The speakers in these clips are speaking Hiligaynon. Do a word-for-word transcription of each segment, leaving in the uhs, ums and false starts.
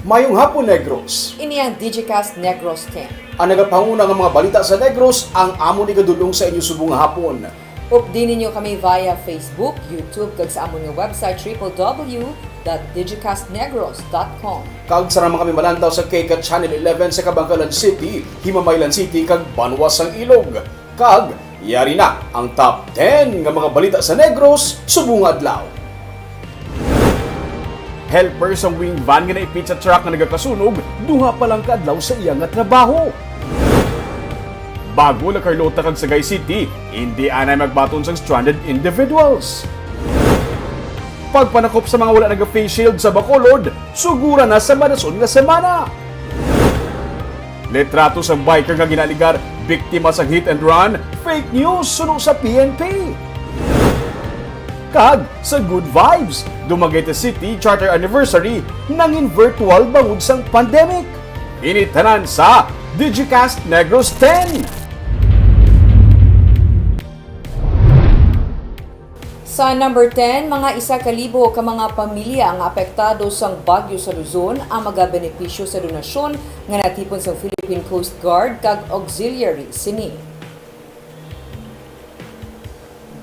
Mayong hapon, Negros. Ini ang Digicast Negros ten. Ang nagapanguna nga mga balita sa Negros ang amo ni gadulong sa inyo subong nga hapon. Updi ninyo kami via Facebook, YouTube, kag sa amon nga website, triple W dot digicast negros dot com. Kag sa naman kami malantaw sa K CAT Channel eleven sa Kabankalan City, Himamaylan City, kag Banwa sang Ilog. Kag yari na ang top ten nga mga balita sa Negros subong nga adlaw. Helper sang wing van nga naipit sa truck nga nagakasunog duha pa lang ka adlaw sa iya nga trabaho. Bago, La Carlota kag Sagay City, indi anay magbaton sang stranded individuals. Pagpanakop sa mga wala naga-face shield sa Bacolod, sugura na sa madason nga semana. Litrato sang biker nga ginaaligar biktima sang hit and run, fake news suno sa P N P. Kag sa good vibes, Dumaguete City Charter Anniversary nangin virtual bangod sang pandemic. Ini tanan sa Digicast Negros ten. Sa number ten, mga isa ka libo ka mga pamilya nga apektado sang bagyo sa Luzon ang magabenepisyo sa donasyon nga natipon sang Philippine Coast Guard kag auxiliary sini.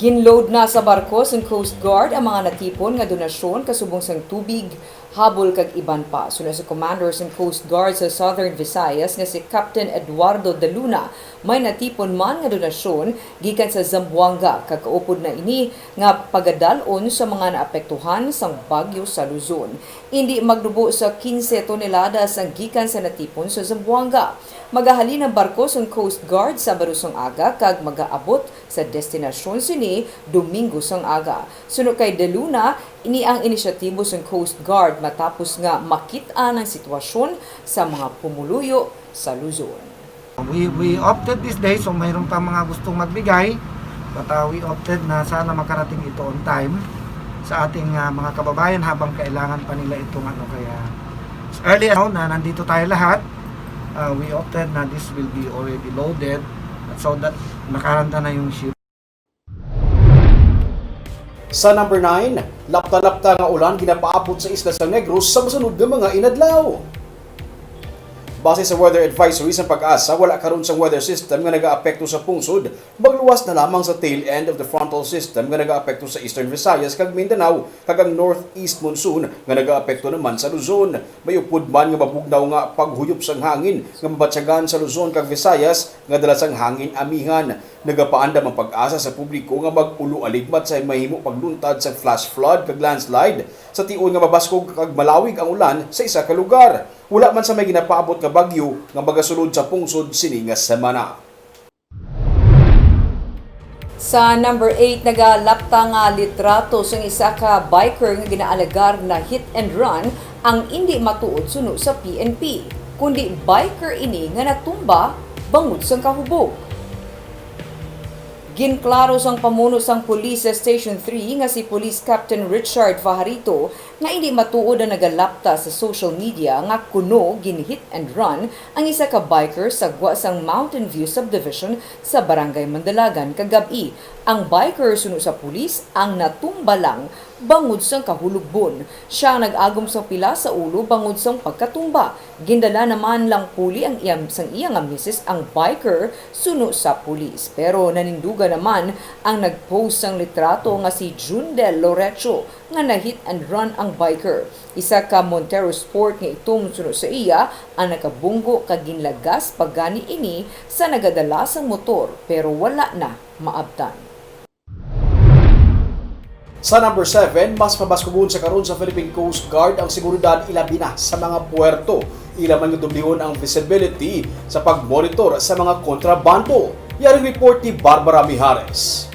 Ginload na sa barko sang Coast Guard ang mga natipon nga donasyon kasubong sang tubig, habol kag iban pa. Suno sa commander sang Coast Guard sa Southern Visayas nga si Captain Eduardo De Luna, may natipon man nga donasyon gikan sa Zamboanga, kag kaupod na ini nga pagadal-on sa mga naapektuhan sang bagyo sa Luzon. Indi magnubo sa quince toneladas ang gikan sa natipon sa Zamboanga. Magahalin ang barko sang Coast Guard Sabado sang aga kag magaabot sa destinasyon sini Domingo sang aga. Suno kay De Luna, ini ang inisyatibo sang Coast Guard matapos nga makit-an ang sitwasyon sa mga pumuluyo sa Luzon. We, we opted this day, so mayroon pa mga gustong magbigay, but, uh, we opted na sana makarating ito on time sa ating, uh, mga kababayan habang kailangan pa nila itong ano, kaya early now na nandito tayo lahat, uh, we opted na this will be already loaded, so that nakaranta na yung ship. Sa number nine, lapta-lapta nga ulan ginapaabot sa isla sa Negros sa masunod nga mga inadlaw. Base sa weather advisory sa PAGASA, wala karon sang weather system nga nagaapekto sa pungsod, magluwas na lamang sa tail end of the frontal system nga nagaapekto sa Eastern Visayas kag Mindanao, kag ang northeast monsoon nga nagaapekto naman sa Luzon. May upod man nga mabugnaw nga paghuyop sang hangin nga mabatyagan sa Luzon kag Visayas nga dala sang hangin amihan. Nagapaandam ang PAGASA sa publiko nga mag-ulo aligmat sa mahimo pagluntad sa flash flood kag landslide sa tion nga mabaskog kag malawig ang ulan sa isa ka lugar. Wala man sa may ginapaabot nga bagyo nga magasulod sa pungsod sini nga semana. Sa number eight, nagalapta nga litrato sang isa ka biker nga ginaalegar na hit and run ang indi matuod suno sa P N P, kundi biker ini nga natumba bangod sang kahubog. Ginklaro sang pamuno sang Police sa Station three nga si Police Captain Richard Fajarito nga indi matuod ang nagalapta sa social media nga kuno gin-hit and run ang isa ka biker sa gwa sang Mountain View Subdivision sa Barangay Mandalagan kagab-i. Ang biker, suno sa pulis, ang natumba lang bangod sang kahulogbon. Sia ang nag-agom sang pila sa ulo bangod sang pagkatumba. Gindala naman lang puli ang iya, sang iya nga misis ang biker suno sa pulis. Pero nanindugan naman ang nag-post sang litrato nga si Jundel Lorecho nga na-hit and run ang biker. Isa ka Montero Sport nga itom suno sa iya ang nakabunggo kag ginlagas pa gani ini sa nagadala sang motor, pero wala na maabtan. Sa number seven, mas pabaskugon sa karon sa Philippine Coast Guard ang seguridad, ilabi na sa mga puerto. Ila man nga dublihon ang visibility sa pagmonitor sa mga kontrabando. Yaring report ni Barbara Mijares.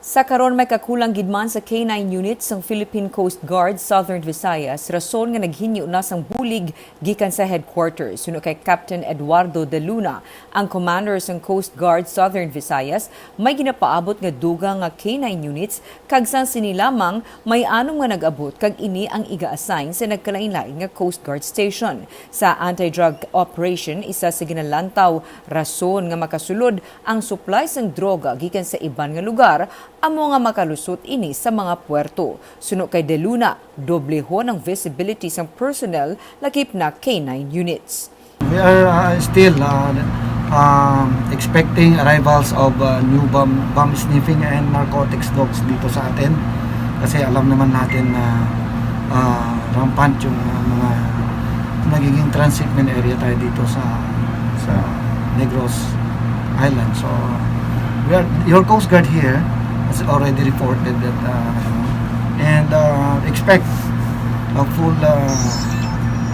Sa karon, may kakulang gid man sa K nine unit sang Philippine Coast Guard Southern Visayas, rason nga naghinyo na sang bulig gikan sa headquarters. Suno kay Captain Eduardo De Luna, ang commander sang Coast Guard Southern Visayas, may ginapaabot nga dugang nga K nine units, kag sang sini lamang may anom nga nag-abot, kag ini ang iga-assign sa nagkalain-lain nga Coast Guard station. Sa anti-drug operation, isa sa ginalantaw rason nga makasulod ang supply sang droga gikan sa iban nga lugar, amo nga makalusot ini sa mga puerto. Suno kay De Luna, doblehon ang visibility sang personnel lakip na K nine units. We are uh, still uh, um, expecting arrivals of uh, new bomb, bomb sniffing and narcotics dogs dito sa atin. Kasi alam naman natin na uh, rampant yung uh, mga nagiging transshipment area tayo dito sa sa Negros Island. So we are, your Coast Guard here has already reported that uh, and uh, expect a full uh,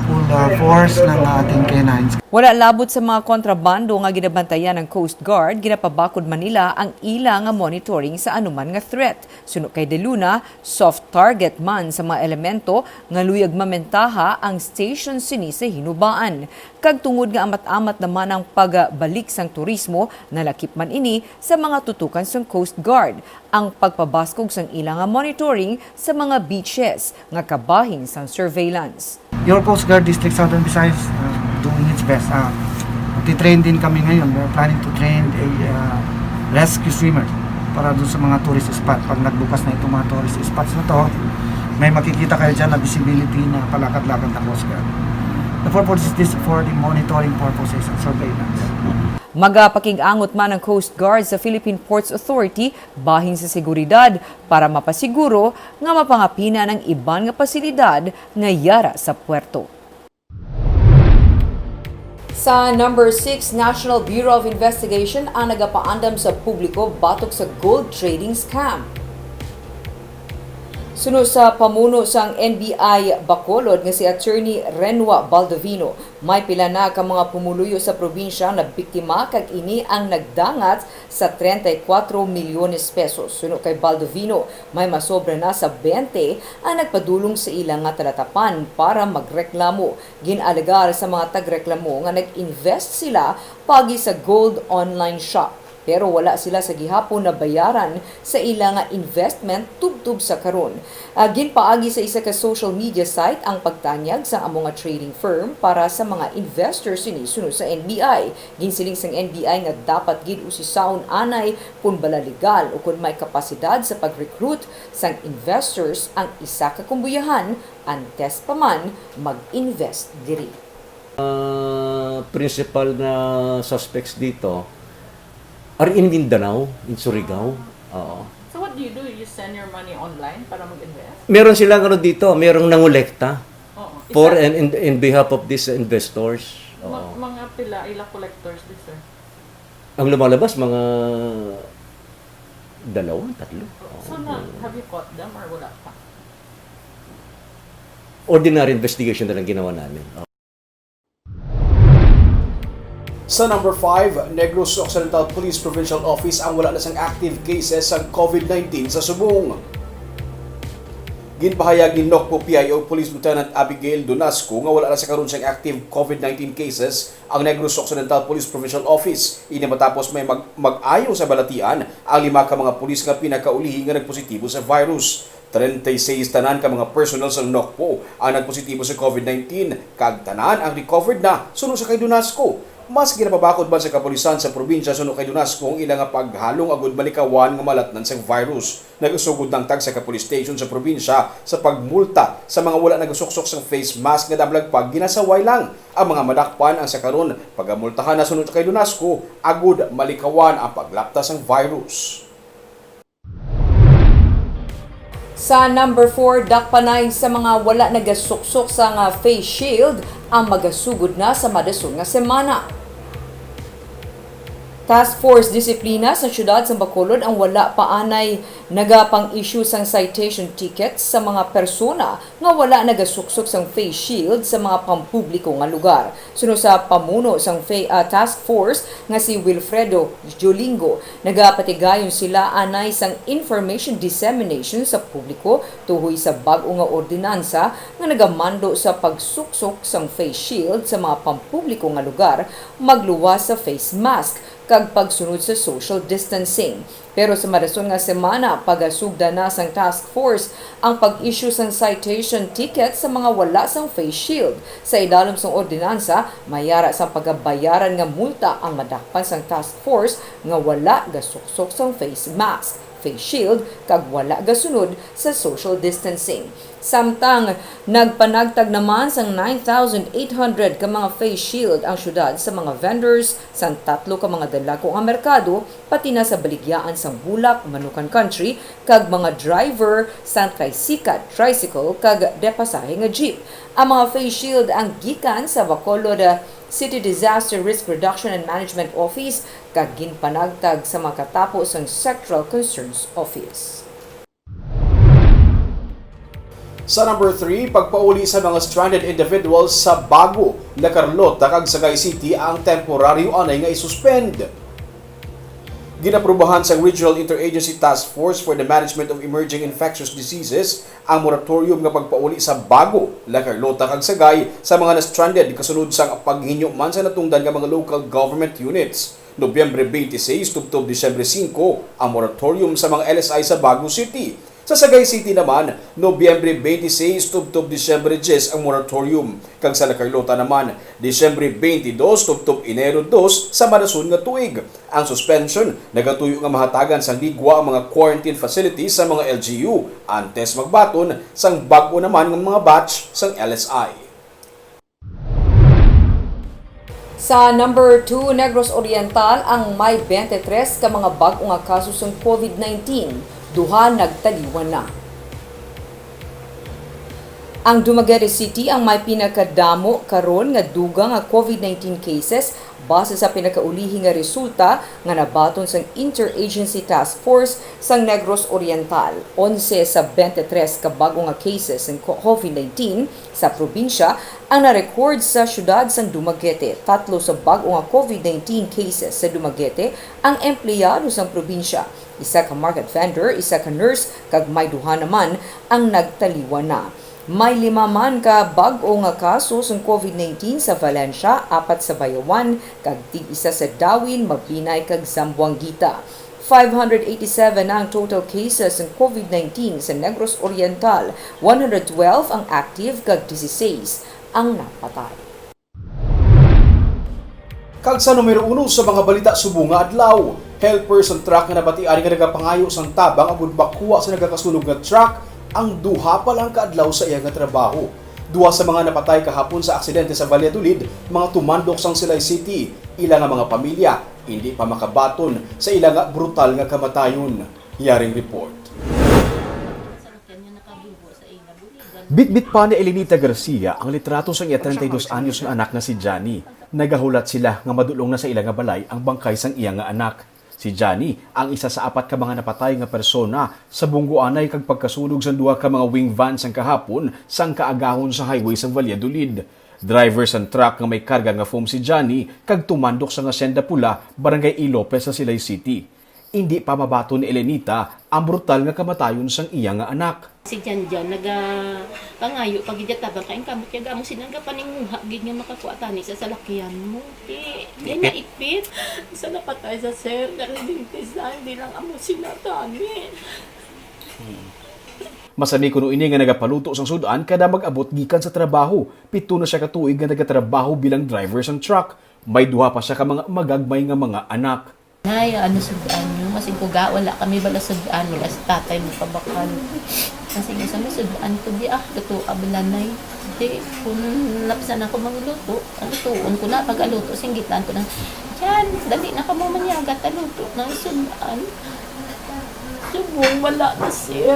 full uh, force ng ating K nines. Wala labot sa mga kontrabando nga ginabantayan ng Coast Guard, ginapabakod man nila ang ila nga monitoring sa anuman nga threat. Suno kay De Luna, soft target man sa mga elemento nga luyag mamentaha ang station sini sa hinubaan. Kag tungod nga amat-amat naman ang pagbalik sang turismo, nalakip man ini sa mga tutukan sang Coast Guard ang pagpabaskog sang ila nga monitoring sa mga beaches nga kabahin sang surveillance. Your Coast Guard District Southern Visayas uh, doing its best. Uh, Magti-train din kami ngayon. We're planning to train a uh, rescue swimmer para doon sa mga tourist spot. Pag nagbukas na itong mga tourist spots na to, may makikita kayo dyan na visibility na palakad-lakad na Coast Guard. The purpose is this for the monitoring purposes and surveillance. Magapakig-angot man ang Coast Guard sa Philippine Ports Authority bahin sa seguridad para mapasiguro nga mapangapinan ang iban nga pasilidad nga yara sa puerto. Sa number six, National Bureau of Investigation ang nagapaandam sa publiko batok sa gold trading scam. Suno sa pamuno sang N B I Bacolod nga si Attorney Renwa Baldovino, may pila na ka mga pumuluyo sa probinsya na biktima kag ini ang nagdangat sa treinta y cuatro milyones pesos. Suno kay Baldovino, may masobra na sa twenty ang nagpadulong sa ila nga talatapan para magreklamo. Gin-alegar sa mga tagreklamo nga nag-invest sila paagi sa gold online shop, pero wala sila sa gihapon nabayaran sa ila nga investment tubtob sa karon. Ah, ginpaagi sa isa ka social media site ang pagtanyag sang amo nga trading firm para sa mga investors sini suno sa N B I. Ginsiling sang N B I nga dapat gid usisaon anay kon bala legal o kon may kapasidad sa pag-recruit sang investors ang isa ka kumbuyahan antes pa man mag-invest diri. Ah, principal nga suspects dito are in Mindanao, in Surigao. Oo. So what do you do? You send your money online para mag-invest? Meron silang ano dito, merong nangolekta Oo. for Isa- and in, in behalf of these investors. Ma- Oo. mga pila ila collectors di, sir? Ang lumalabas, mga dalawa, tatlo. Oo. So na, have you caught them or wala pa? Ordinary investigation na lang ginawa namin. Sa number five, Negros Occidental Police Provincial Office ang wala na sang active cases sa COVID nineteen sa subong. Ginpahayag ni Nocpo P I O Police Lieutenant Abigail Donasco nga wala na sa karon sang active COVID nineteen cases ang Negros Occidental Police Provincial Office. Ini matapos may mag- mag-ayo sa balatian ang lima ka mga pulis nga pinakaulihi nga nagpositibo sa virus. Treinta y seis tanan ka mga personnel sa Nocpo ang nagpositibo sa COVID nineteen, kag tanan ang recovered na, suno sa kay Donasco. Mas ginapabakod man sa kapulisan sa probinsya suno kay Donasco ang ila nga paghalong agud malikawan nga malatnan sang virus. Nagasugod na ang tagsa ka police station sa probinsya sa pagmulta sa mga wala nagasuksok sang face mask nga damlag pa ginasaway lang. Ang mga madakpan ang sa karon pagamultahan na suno kay Donasco agud malikawan ang paglapta sang virus. Sa number four, dakpanay sa mga wala nagasuksok sa nga face shield ang magasugod na sa madason nga semana. Task Force Disiplina sa siyudad sa Bacolod ang wala pa anay nagapang-issue sang citation tickets sa mga persona nga wala nagasuksok sang face shield sa mga pampubliko nga lugar. Suno sa pamuno sang fa- ah, task force nga si Wilfredo Jolingo, nagapatigayon sila anay sang information dissemination sa publiko tuhoy sa bag-o nga ordinansa nga nagamando sa pagsuksok sang face shield sa mga pampubliko nga lugar, magluwas sa face mask, kag pagsunod sa social distancing. Pero sa madason nga semana, pagasugda na sang task force ang pag-issue sang citation ticket sa mga wala sang face shield. Sa idalom sang ordinansa, mayara sang pagabayaran nga multa ang madakpan sang task force nga wala gasuksok sang face mask. face shield kag wala gasunod sa social distancing. Samtang nagpanagtag naman sang nine thousand eight hundred ka mga face shield ang syudad sa mga vendors sang tatlo ka mga dalagko nga merkado, pati na sa baligyaan sang Bulak, Manukan Country, kag mga driver sang tricycle, tricycle kag de pasahe nga jeep. Ang mga face shield ang gikan sa Bacolod City Disaster Risk Reduction and Management Office kag ginpanagtag sa makatapo sang Sectoral Concerns Office. Sa number three, pagpauli sa mga stranded individuals sa Bago, La Carlota kag Sagay City ang temporaryo anay nga isuspend. Ginaprubahan sang Regional Interagency Task Force for the Management of Emerging Infectious Diseases ang moratorium nga pagpauli sa Bago, La Carlota kag Sagay sa mga na-stranded kasunod sang paghinyo man sa natungdan nga mga local government units. Nobyembre twenty-six tubtob Disyembre singko ang moratorium sa mga L S I sa Bago City. Sa Sagay City naman, Nobyembre twenty-six tubtob Disyembre diyes ang moratorium, kag sa La Carlota naman, Disyembre twenty-dos tubtob Enero dos sa madason nga tuig. Ang suspension nagatuyo nga mahatagan sang ligwa ang mga quarantine facilities sa mga L G U antes magbaton sang bag-o naman nga mga batch sang L S I. Sa number two, Negros Oriental ang may twenty-three ka mga bag-o nga kaso sang COVID nineteen, duha nagtaliwan na. Ang Dumaguete City ang may pinakadamo karon nga dugang nga COVID nineteen cases base sa pinakaulihi nga resulta nga nabaton sang Interagency Task Force sang Negros Oriental. Onse sa twenty-three ka bag-o nga cases sang COVID nineteen sa probinsya ang na-record sa siyudad sang Dumaguete. Tatlo sa bag-o nga COVID nineteen cases sa Dumaguete ang empleyado sang probinsya. Isa ka market vendor, isa ka nurse, kag may duha naman ang nagtaliwan na. May lima man ka bag-o nga kaso sang COVID nineteen sa Valencia, apat sa Bayawan, kag tig-isa sa Dawin, Mabinay, kag Zamboanguita. Five hundred eighty-seven na ang total cases ng COVID nineteen sa Negros Oriental, one hundred twelve ang active kag dieciséis ang napatay. Kag sa numero uno sa mga balita subong nga adlaw, helper sang truck nga nabatian nga nagapangayo sang tabang agud makuha sa nagakasunog nga truck ang duha pa lang ka adlaw sa iya nga trabaho. Duha sa mga napatay kahapon sa aksidente sa Valladolid, mga tumandok sang Silay City. Ila nga mga pamilya indi pa makabaton sa ila nga brutal nga kamatayon. Yaring report. Bitbit pa ni Elenita Garcia ang litrato sang iya treinta y dos anyos nga anak nga si Johnny. Nagahulat sila nga madulong na sa ila nga balay ang bangkay sang iya nga anak. Si Johnny ang isa sa apat ka mga napatay nga persona sa bunggoanay kag pagkasunog sang duha ka mga wing van sang kahapon sang kaagahon sa highway sang Valladolid. Driver sang truck nga may karga nga foam si Johnny kag tumandok sa Hacienda Pula, Barangay E. Lopez sa Silay City. Indi pa mabaton ni Elenita ang brutal nga kamatayon sang iya nga anak. Si Janjan nagapangayo pa gid tabang kay ang kamot niya gamo sinang gapaninguha gid nga makakuha tani sa salakyan mo. Di, di Ipit. Naipit. Sa napatay sa sir, nagdintis na, hindi lang amo sila tani. Masani kuno ini nga nagapaluto sang sud-an kada mag-abot gikan sa trabaho. Pito na siya ka tuig nga nagatrabaho bilang driver sang truck. May duha pa siya ka mga magagmay nga mga anak. Nay, ano sud-an niyo? Masig ko ga, wala kami bala sud-an, wala si tatay mo pabakal. Masig isa mo sud-an ko di ah, luto abla nay. Di, kung napsan ako magluto, ang lutuon ko na, pag aluto, singgitan ko na, "Diyan, dali na ka mo manyagat, aluto na ang sud-an." Subong wala na, sir.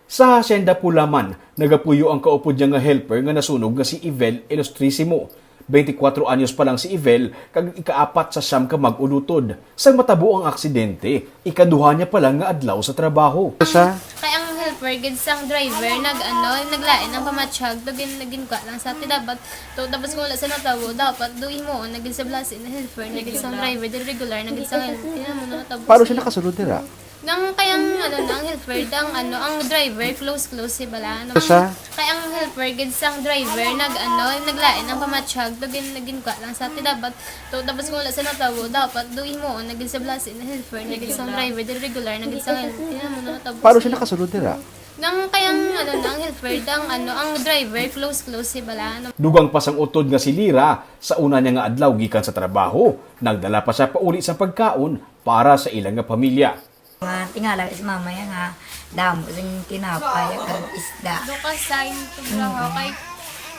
Sa Hacienda Pula man, nagapuyo ang kaupod niya nga helper nga nasunog nga si Evel Ilustrisimo. Twenty-kwatro anyos pa lang si Evel, kag ikaapat sa siyam ka mag-ulutod. Sang matabo ang aksidente, ikaduha niya pa lang nga adlaw sa trabaho. Sa Kay ang helper gid sang driver nag-ano, naglain ang pamatsyag, to gin-, ginkuha lang sa tidapat. To, tapos kung wala sa natabo, dapat do himuon na gid sa blasi na helper, na gid sang driver, di regular, na gid sang helper. Tingnan mo na matabo Paano siya siya. Nakasulod dira? Nang kay ang, ano, na ang helper, ang, ano, ang driver, close, close si bala, ano. Sa Kay ang helper gid sang driver nag-ano, naglain ang pamatsyag, to gin-, ginkuha lang sa tidapat. To, tapos kung wala sa natabo, dapat do himuon na gid sa blasi na helper, na gid sang driver, di regular, na gid sang helper. Tingnan mo na matabo Paano siya siya. Nakasulod dira? Nang kayang, ano, nang helper, ang, ano, ang driver, close, close, si bala, ano. Dugang pa sang utod nga si Lira, sa una niya nga adlaw gikan sa trabaho, nagdala pa siya pauli sa pagkaon para sa ila nga pamilya. Nga tingala si mama ya nga damo sing tinapay kag isda. Do ka sign to blahaw kay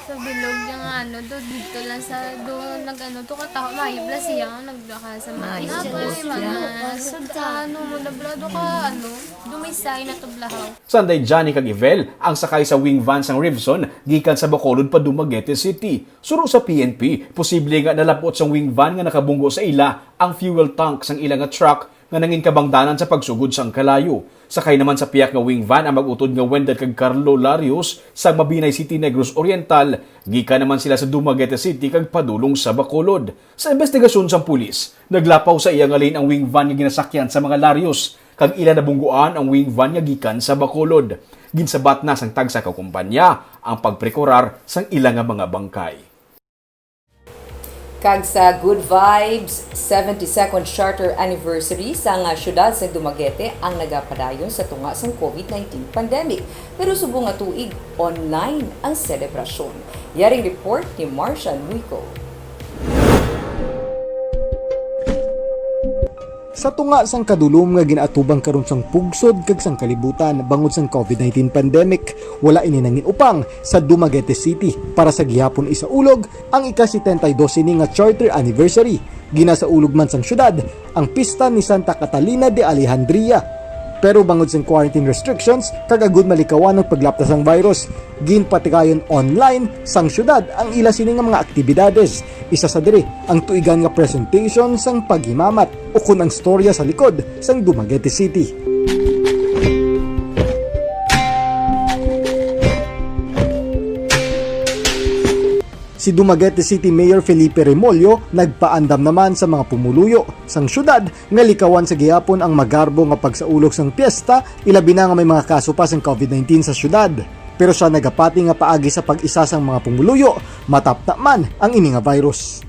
sa bilog niya nga, ano, do dito lang sa, do nag-ano, do ka taho, mayo bala siya nga nagdaka sa mga Mayo tinapay, siya. mga sud-, ano mo na bala, do ka, ano, do may sign na to blahaw. Sanday Johnny kag Evel ang sakay sa wing van sang Rivson gikan sa Bacolod pa Dumaguete City. Suro sa P N P, posible nga nalapot sang wing van nga nakabunggo sa ila ang fuel tank sang ila nga truck nga nangin kabangdanan sa pagsugod sang kalayo. Sakay naman sa piyak nga wing van ang mag-utod nga Wendell kag Carlo Larios sa Mabinay City, Negros Oriental. Gikan naman sila sa Dumaguete City kag padulong sa Bacolod. Sa investigasyon sang pulis, naglapaw sa iya nga lane ang wing van nga ginasakyan sa mga Larios, kag ila nabungguan ang wing van nga gikan sa Bacolod. Ginsabat na sang tagsa ka kumpanya ang pagprekurar sang ila nga mga bangkay. Kag sa Good Vibes, seventy-second Charter Anniversary sang, ah, siyudad sa Dumaguete ang nagapadayon sa tunga sang COVID nineteen pandemic. Pero subong nga tuig, online ang selebrasyon. Yaring report ni Marcian Muico. Sa tunga sang kadulom nga ginaatubang karon sang pugsod kag sang kalibutan bangod sang COVID nineteen pandemic, wala ini nangin upang sa Dumaguete City para sa gihapon isaulog ang ika-setenta y dos sini nga charter anniversary. Ginasaulog man sang syudad ang pista ni Santa Catalina de Alejandria. Pero bangod sang quarantine restrictions kag agud malikawan ang paglapta sang virus, ginpatigayon online sang syudad ang ila sini nga mga aktibidades. Isa sa diri ang tuigan nga presentation sang paghimamat ukon ang storya sa likod sang Dumaguete City. Si Dumaguete City Mayor Felipe Remollo nagpaandam naman sa mga pumuluyo sang syudad nga likawan sa gihapon ang magarbo nga pagsaulog sang piyesta, ilabi na nga may mga kaso pa sang COVID nineteen sa syudad. Pero siya nagapati nga paagi sa pag-isa sang mga pumuluyo, matapta man ang ini nga virus.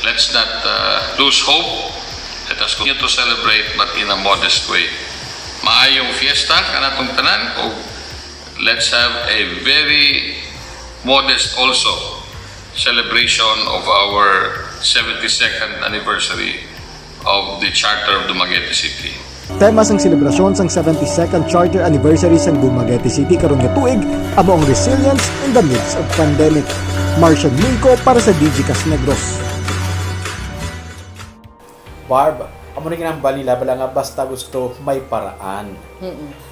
Let's not uh, lose hope. Let us continue to celebrate, but in a modest way. Maayong fiesta kanatong tanan, o let's have a very modest also celebration of our seventy-second anniversary of the Charter of Dumaguete City. Tema sang selebrasyon sang seventy-second Charter Anniversary sang Dumaguete City karon nga tuig amo ang Resilience in the Midst of Pandemic. Marcian Mingco para sa Digicast Negros. Barb, amo na ginambal nila bala nga basta gusto may paraan. Mm-mm.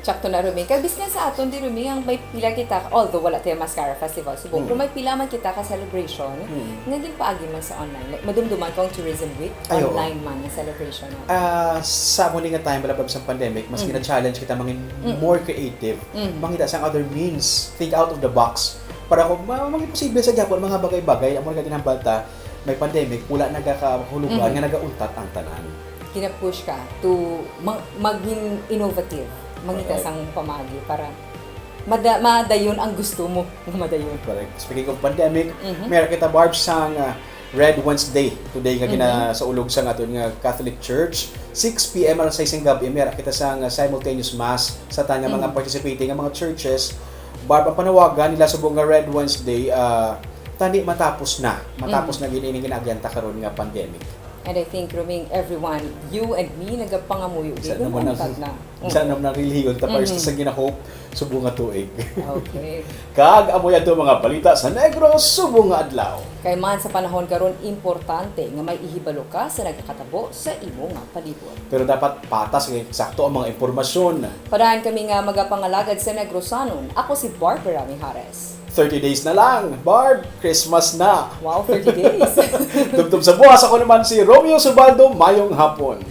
Tsakto na, Ruming. Kag bisan sa aton di, Ruming, ang may pila kita, although wala tayo Mascara Festival subong, pero may pila man kita ka celebration nga ginpaagi man sa online. Like, madumduman ko ang Tourism Week, Ay, oo. Online man ang celebration natin. Ah, sa amo ni nga time, bala, Barb, sa pandemic, mas gina-challenge kita mangin more creative, mangita sang other means, think out of the box. Para ko, ma- maging posible sa gyapon mga bagay-bagay, amo nga ginhambal ta, may pandemic, wala nagakahulugan nga nagauntat ang tanan. Gina-push ka to mag- maging innovative, mangita Correct. sang pamaagi para mada- madayon ang gusto mo nga madayon. Correct. Speaking of pandemic, meron kita, Barb, sang, ah, Red Wednesday today nga ginasaulog sa aton nga Catholic Church. Six p.m. alas sais sang gabi, meron kita sang, ah, simultaneous mass sa tanan nga mga participating nga mga churches. Barb, ang panawagan nila subong nga Red Wednesday, ah, tani matapos na. Matapos na gid ini nga ginaagyan ta karon nga pandemic. And I think, Ruming, everyone, you and me, nagapangamuyo Sa gid naman nga ang, untag na. sa naman ang relihiyon ta, Barb, sa ginahope subong nga tuig. Okay. Kag amo yan to mga balita sa Negros subong nga adlaw. Kay man sa panahon karon, importante nga may ihibalo ka sa nagakatabo sa imo nga palibot. Pero dapat patas kag eksakto ang mga impormasyon. Padayon kami nga magapangalagad sa Negrosanon. Ako si Barbara Mijares. Thirty days na lang, Barb, Christmas na. Wow, thirty days. Tubtob sa buwas, ako naman si Romeo Subaldo. Mayong hapon.